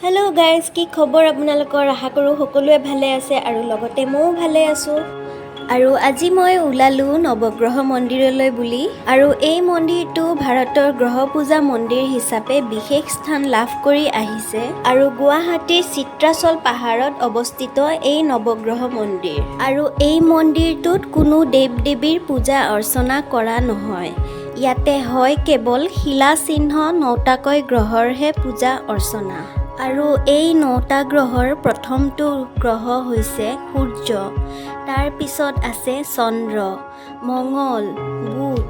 Hello' guys, কি খবৰ আপোনালোকৰ? আশা কৰোঁ সকলোৱে ভালে আছে আৰু লগতে ময়ো ভালে আছোঁ। আৰু আজি মই ওলালোঁ নৱগ্ৰহ মন্দিৰলৈ বুলি। আৰু এই মন্দিৰটো ভাৰতৰ গ্ৰহ পূজা মন্দিৰ হিচাপে বিশেষ স্থান লাভ কৰি আহিছে আৰু গুৱাহাটীৰ চিত্ৰাচল পাহাৰত অৱস্থিত এই নৱগ্ৰহ মন্দিৰ। আৰু এই মন্দিৰটোত কোনো দেৱ দেৱীৰ পূজা অৰ্চনা কৰা নহয়। ইয়াতে হয় কেৱল শিলা চিহ্ন নটাকৈ গ্ৰহৰহে পূজা অৰ্চনা। আৰু এই নটা গ্ৰহৰ প্ৰথমটো গ্ৰহ হৈছে সূৰ্য, তাৰ পিছত আছে চন্দ্ৰ, মঙল, বুধ,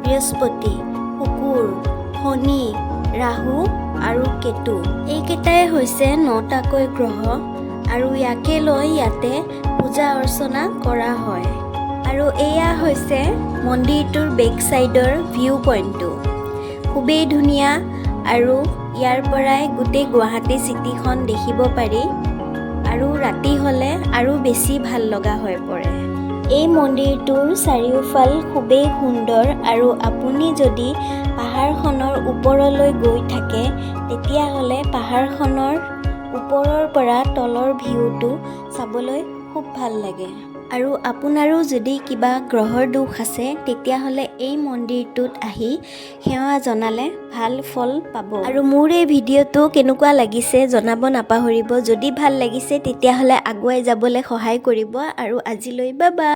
বৃহস্পতি, শুকুৰ, শনি, ৰাহু আৰু কেতু। এইকেইটাই হৈছে নটাকৈ গ্ৰহ আৰু ইয়াকে লৈ ইয়াতে পূজা অৰ্চনা কৰা হয়। আৰু এয়া হৈছে মন্দিৰটোৰ বেক চাইডৰ ভিউ পইণ্টটো। খুবেই ধুনীয়া আৰু ইয়াৰ পৰাই গোটেই গুৱাহাটী চিটিখন দেখিব পাৰি আৰু ৰাতি হ'লে আৰু বেছি ভাল লগা হৈ পৰে। এই মন্দিৰটোৰ চাৰিওফাল খুবেই সুন্দৰ আৰু আপুনি যদি পাহাৰখনৰ ওপৰলৈ গৈ থাকে, তেতিয়াহ'লে পাহাৰখনৰ ওপৰৰ পৰা তলৰ ভিউটো চাবলৈ খুব ভাল লাগে। আৰু আপোনাৰো যদি কিবা গ্ৰহৰ দোষ আছে, তেতিয়াহ'লে এই মন্দিৰটোত আহি সেৱা জনালে ভাল ফল পাব। আৰু মোৰ এই ভিডিঅ'টো কেনেকুৱা লাগিছে জনাব নাপাহৰিব। যদি ভাল লাগিছে, তেতিয়াহ'লে আগুৱাই যাবলৈ সহায় কৰিব। আৰু আজিলৈ বা বাই।